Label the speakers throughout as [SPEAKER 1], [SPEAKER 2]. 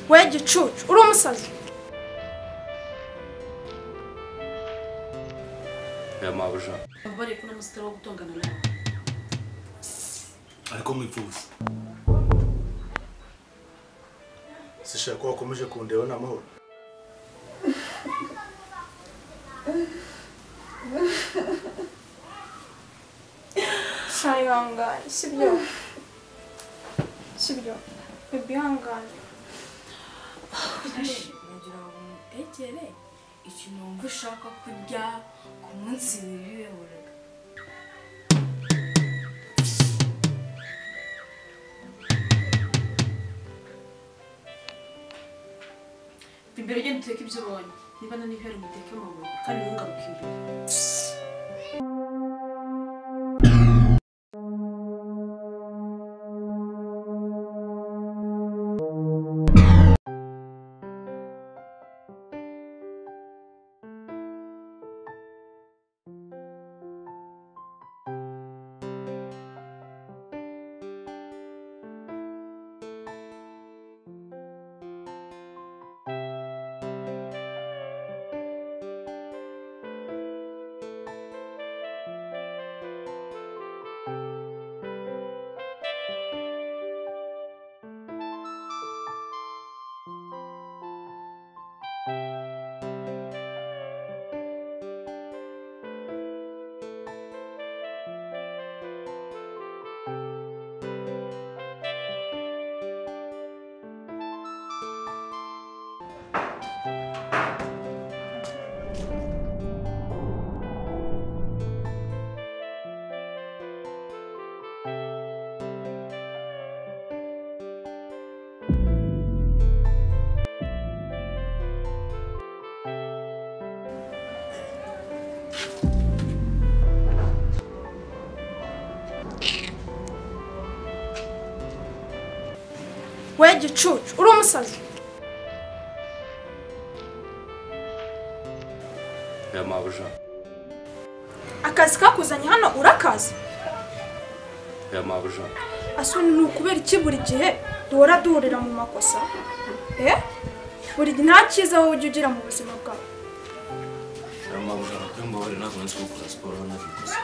[SPEAKER 1] We gicucu, uri umusazi.
[SPEAKER 2] Ya mabuja.
[SPEAKER 3] Bari kuna musitari wo gutongana nawe.
[SPEAKER 4] Ariko mwifuza. Sishaka ko wakomeje kundeba na mahoro.
[SPEAKER 1] Sayangane, sibyo. Sibyo. Baby hangane.
[SPEAKER 5] Nagira ngo umutekere ikintu wumva ushaka kurya ku munsi wiriwe.
[SPEAKER 3] Imbere ugenda uteke ibyo ubonye. Niba nanihera umuteke amabuye kandi ntungaruke imbere.
[SPEAKER 1] We gicucu, uri umusazi.
[SPEAKER 2] Ya mabuja.
[SPEAKER 1] Akazi kakuzanye hano urakazi.
[SPEAKER 2] Ya mabuja.
[SPEAKER 1] Asoni ni ukubera iki buri gihe duhora duhurira mu makosa? Buri gihe nta cyiza wowe ujya ugira mu buzima bwawe.
[SPEAKER 2] Ya mabuja, mbabarira ntabwo nzi gukora siporo nabikoze.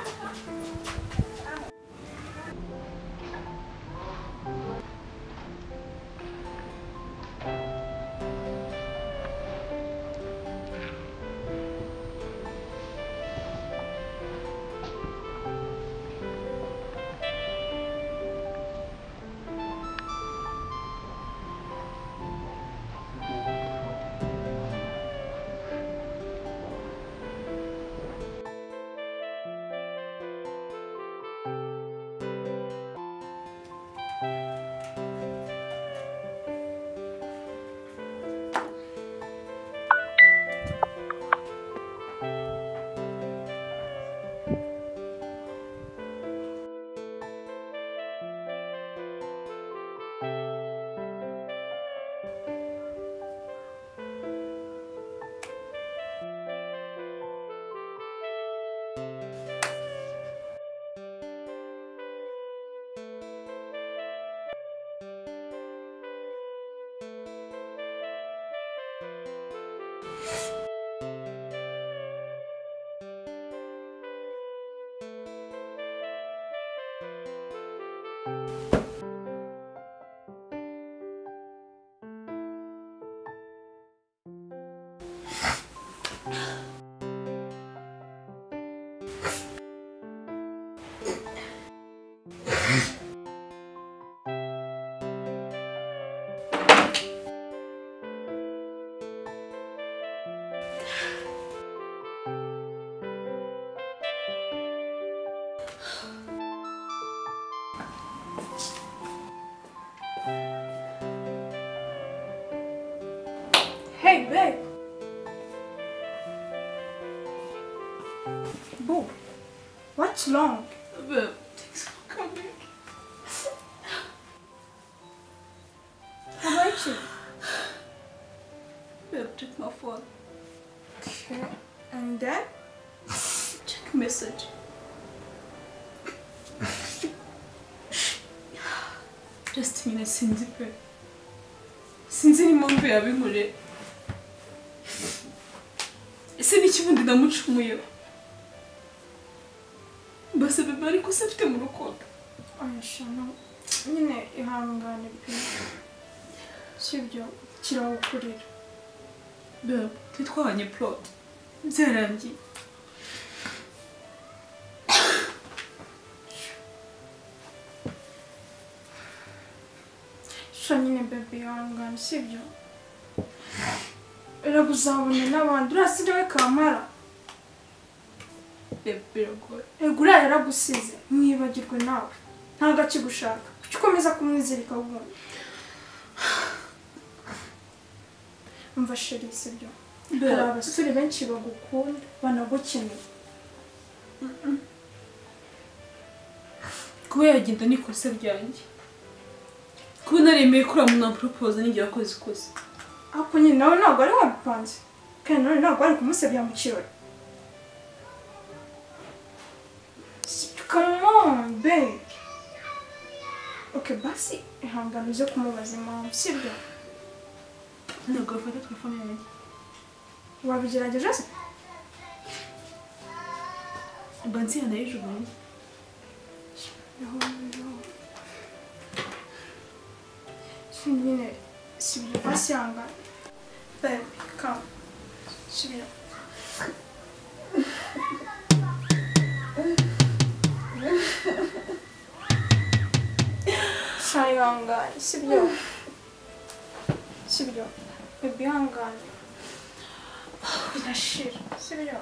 [SPEAKER 1] Hey, babe. Boo, what's wrong?
[SPEAKER 3] Babe, thanks for coming.
[SPEAKER 1] How about you?
[SPEAKER 3] Babe, check my phone.
[SPEAKER 1] Okay, and then?
[SPEAKER 3] Check message. Just nyine sinzi pe. Sinzi n'impamvu yabinkoreye. Ese ni iki bundi namucumuyeho? Mbese bebe ariko se mfite mu rukundo.
[SPEAKER 1] Oya shana, nyine ihangane pe. Sibyo, kirawukurira.
[SPEAKER 3] Bebe, twitwahanye plot. Byarangiye.
[SPEAKER 1] Sha nyine bebe ihangane, sibyo? Eraguzabona n'abandi, uriya we kamara.
[SPEAKER 3] Bebe biragoye.
[SPEAKER 1] Ego uriya yaragusize, mwibagirwe nawe. Ntabwo akigushaka. Kuki ukomeza kumwizirika wundi? Umva sheri, sibyo? Hari abasore benshi bagukunda, banagukeneye.
[SPEAKER 3] Kuba yagenda ni ikosa ryanjye. Kuba naremeye ko uriya muntu amporopoza n'igihe wakoze ikosa.
[SPEAKER 1] Ariko nyine nawe ntabwo ari wabipanze. Kandi nawe ntabwo ari kumusebya mu kirori. Come on, babe. Okay, basi ihangane uze kumubaza impamvu, sibyo?
[SPEAKER 3] Ntabwo wafata telefone yanjye.
[SPEAKER 1] Wabigerageje se?
[SPEAKER 3] Mba nzi yanayijugunye.
[SPEAKER 1] Nyine sibyo, basi ihangane. Babe, come. Sibyo. Sha ihangane, sibyo? Sibyo. Babe, ihangane. Birashira, sibyo?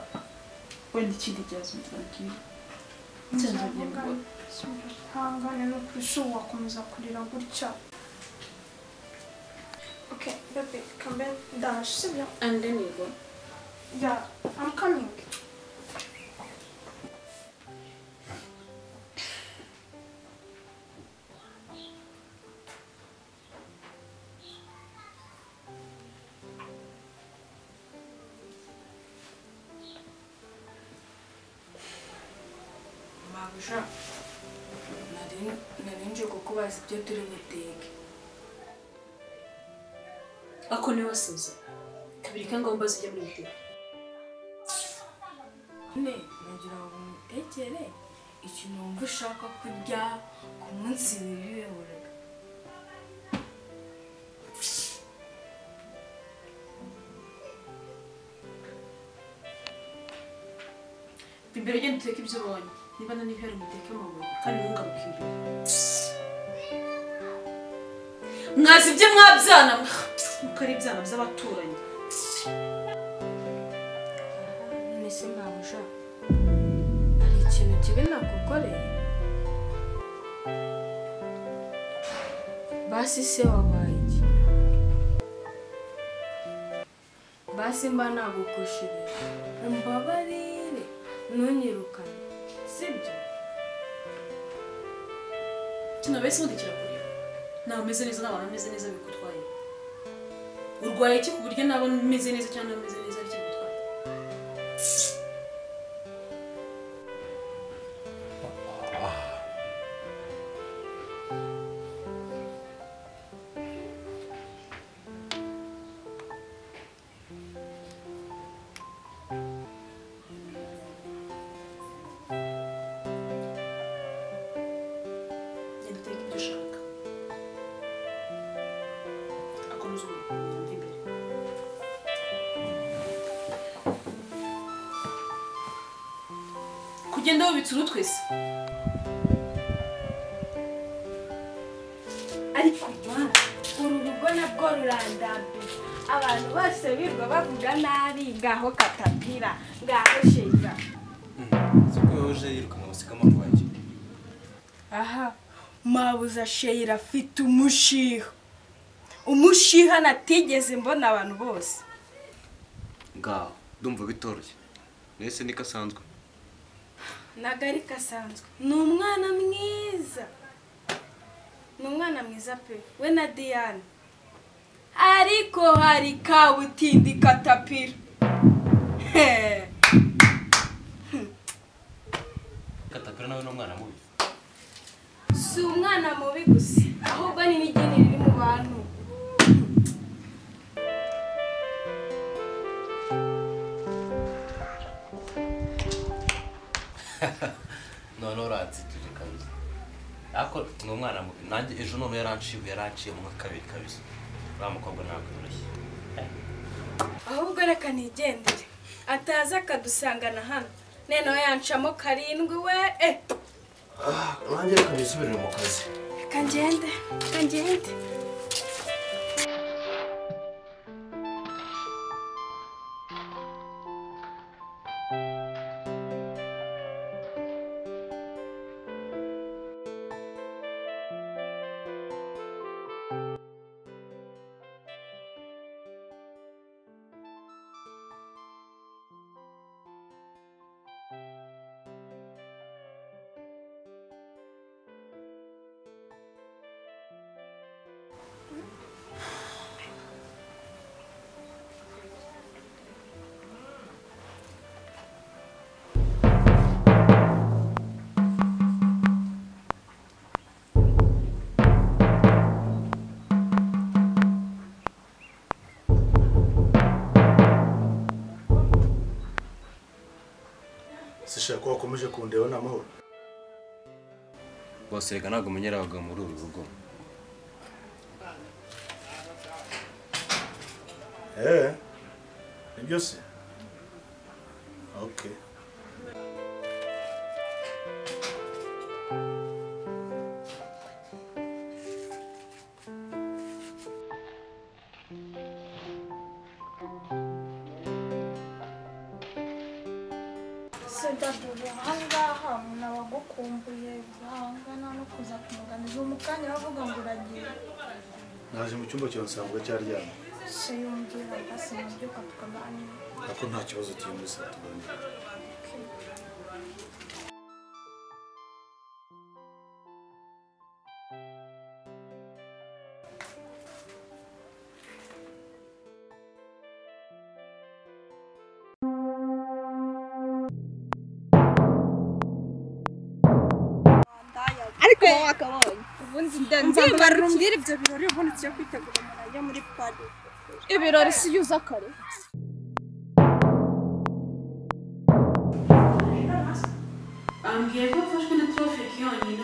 [SPEAKER 3] Wenda ikindi kibazo mutubwire.
[SPEAKER 1] Ihangane ni ukuri, si wakomeza kurira gutya. Okay, baby, come back. Dash, sibyo?
[SPEAKER 5] And then you go.
[SPEAKER 1] Yeah, I'm coming.
[SPEAKER 5] Mabuja, nari nje kukubaza ibyo turi buteke.
[SPEAKER 3] Ako niwe wasoza. Kabiri kangahe umbaza ujya muri butike?
[SPEAKER 5] Ne, nagira ngo umutekere ikintu wumva ushaka kurya ku munsi wiriwe urya.
[SPEAKER 3] Imbere ugenda uteke ibyo ubonye. Niba nani hari umuteke amabuye kandi ntungaruke imbere. Mwazi ibyo mwabyana mukari ibyana by'abaturanyi.
[SPEAKER 5] None se mabuja, hari ikintu kibi nagukoreye? Basi se wabaye iki? Basi mba nagukoshereje, umbabarire ntunyirukane, sibyo?
[SPEAKER 3] Kino bese ubundi kirakureba. Nawe umeze neza n'abantu bameze neza bigutwaye. Urwaye iki ku buryo nabo meze neza cyangwa meze neza aricyo bigutwaye? Genda uteke ibyo ushaka. Akomeza umva imbere. Kugenda wubitse urutwe se?
[SPEAKER 6] Ariko mwana, uru rugo nabwo rurandambiye. Abantu bose birirwa bavuga nabi, ngaho katapira, ngaho sheza.
[SPEAKER 2] Siko yoje yirukanka basiga amagwanjye.
[SPEAKER 6] Aha, mabuza Sheila afite umushiha. Umushiha natigeze mbona abantu bose.
[SPEAKER 2] Ngaho, ndumva bitoroshye. Nese niko asanzwe.
[SPEAKER 6] Ntabwo ari kasanzwe. Ni umwana mwiza. Ni umwana mwiza pe. We na Diane. Ariko hari kabutindi katapira.
[SPEAKER 2] Katapira nawe ni umwana mubi.
[SPEAKER 6] Si umwana mubi gusa, ahubwo ni n'igeni riri mu bantu.
[SPEAKER 2] None uransekeje kabisa. Ariko ni umwana mubi. Nanjye ejo none yaranciye mu kabiri kabisa. Uriya mukobwa ntabwo yoroshye.
[SPEAKER 6] Ahubwo reka nigendere. Ataza akadusangana hano. Noneho yancamo karindwi we.
[SPEAKER 2] Nanjye reka nisubirire mu kazi.
[SPEAKER 6] Reka ngende, reka ngende.
[SPEAKER 4] Sishaka ko wakomeje kundeba ni amahoro.
[SPEAKER 2] Bose reka ntabwo umenyera abagabo muri uru rugo.
[SPEAKER 4] Nibyo se? Okay.
[SPEAKER 1] Ahangaha umuntu aba agukumbuye bihangana no kuza kumuganiza uwo mukanya aravuga ngo uragiye.
[SPEAKER 4] Naje mu cyumba cyawe nsanga cyaryamye.
[SPEAKER 1] Se yumvira basi nabyuka tukaganira.
[SPEAKER 4] Ariko nta kibazo turi muri saa tuganira.
[SPEAKER 1] Ariko wakabonye ubundi nzambarira umbwire ibyo birori ubundi tujya kwitegura umuntu muri party. Ibirori si yuza kare.
[SPEAKER 3] Ambwiye ko mfashwe na traffic yonyine